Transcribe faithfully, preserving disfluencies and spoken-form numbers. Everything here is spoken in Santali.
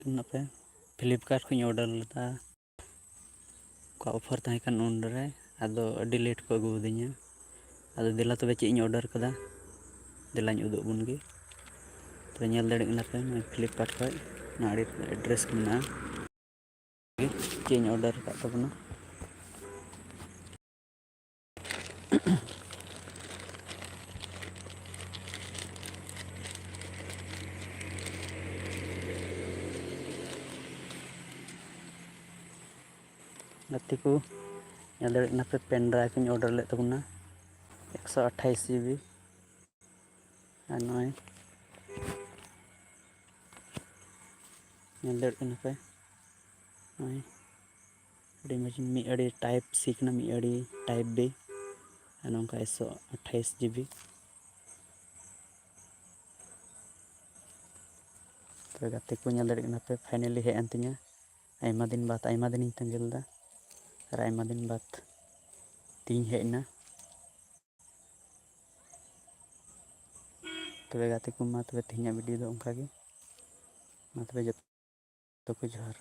ᱚᱱᱟᱛᱮ Flipkart ᱠᱷᱚᱱᱤᱧ order ᱞᱮᱫᱟ᱾ ᱚᱠᱟ offer ᱛᱟᱦᱮᱸ ᱠᱟᱱ ᱩᱱᱨᱮ, ᱟᱫᱚ ᱟᱹᱰᱤ late ᱠᱚ ᱟᱹᱜᱩ ᱟᱹᱫᱤᱧᱟ᱾ ᱟᱫᱚ ᱫᱮᱞᱟ ᱛᱚᱵᱮ ᱪᱮᱫ ᱤᱧ order ᱠᱟᱫᱟ, ᱫᱮᱞᱟᱧ ᱩᱫᱩᱜ ᱟᱵᱚᱱ ᱜᱮ᱾ ᱛᱚᱵᱮ ᱧᱮᱞ ᱫᱟᱲᱮᱭᱟᱜ ᱠᱟᱱᱟ ᱯᱮ, ᱱᱚᱜᱼᱚᱭ Flipkart ᱠᱷᱚᱱ ᱱᱚᱣᱟ ᱟᱹᱰᱤ address ᱠᱚ ᱢᱮᱱᱟᱜᱼᱟ᱾ ᱪᱮᱫ ᱤᱧ order ᱟᱠᱟᱫ ᱛᱟᱵᱚᱱᱟ᱾ ᱜᱟᱛᱮ ᱠᱚ, ᱧᱮᱞ ᱫᱟᱲᱮᱭᱟᱜ ᱠᱟᱱᱟ ᱯᱮ, pen drive ᱤᱧ order ᱞᱮᱫ ᱛᱟᱵᱚᱱᱟ, ᱮᱠᱥᱚ ᱟᱴᱷᱟᱭᱤᱥ GB᱾ ᱟᱨ ᱱᱚᱜᱼᱚᱭ ᱧᱮᱞ ᱫᱟᱲᱮᱭᱟᱜ ᱠᱟᱱᱟ ᱯᱮ, ᱱᱚᱜᱼᱚᱭ ᱟᱹᱰᱤ ᱢᱚᱡᱽ, ᱢᱤᱫ ᱟᱹᱲᱤ type C ᱠᱟᱱᱟ, ᱢᱤᱫ ᱟᱹᱲᱤ type B, ᱟᱨ ᱱᱚᱝᱠᱟ ᱮᱠᱥᱚ ᱟᱴᱷᱟᱭᱤᱥ GB᱾ ᱛᱚᱵᱮ ᱜᱟᱛᱮ ᱠᱚ, ᱧᱮᱞ ᱫᱟᱲᱮᱭᱟᱜ ᱠᱟᱱᱟ ᱯᱮ, finally ᱦᱮᱡ ᱮᱱ ᱛᱤᱧᱟ᱾ ᱟᱭᱢᱟ ᱫᱤᱱ ᱵᱟᱫ, ᱟᱭᱢᱟ ᱫᱤᱱᱤᱧ ᱛᱟᱺᱜᱤ ᱞᱮᱫᱟ, ᱟᱨ ᱟᱭᱢᱟ ᱫᱤᱱ ᱵᱟᱫ ᱛᱤᱧ ᱦᱮᱡ ᱮᱱᱟ᱾ ᱛᱚᱵᱮ ᱜᱟᱛᱮ ᱠᱚ, ᱢᱟ ᱛᱚᱵᱮ ᱛᱮᱦᱮᱧᱟᱜ video ᱫᱚ ᱚᱱᱠᱟ ᱜᱮ᱾ ᱢᱟ ᱛᱚᱵᱮ ᱡᱚᱛᱚ ᱠᱚ ᱡᱚᱦᱟᱨ᱾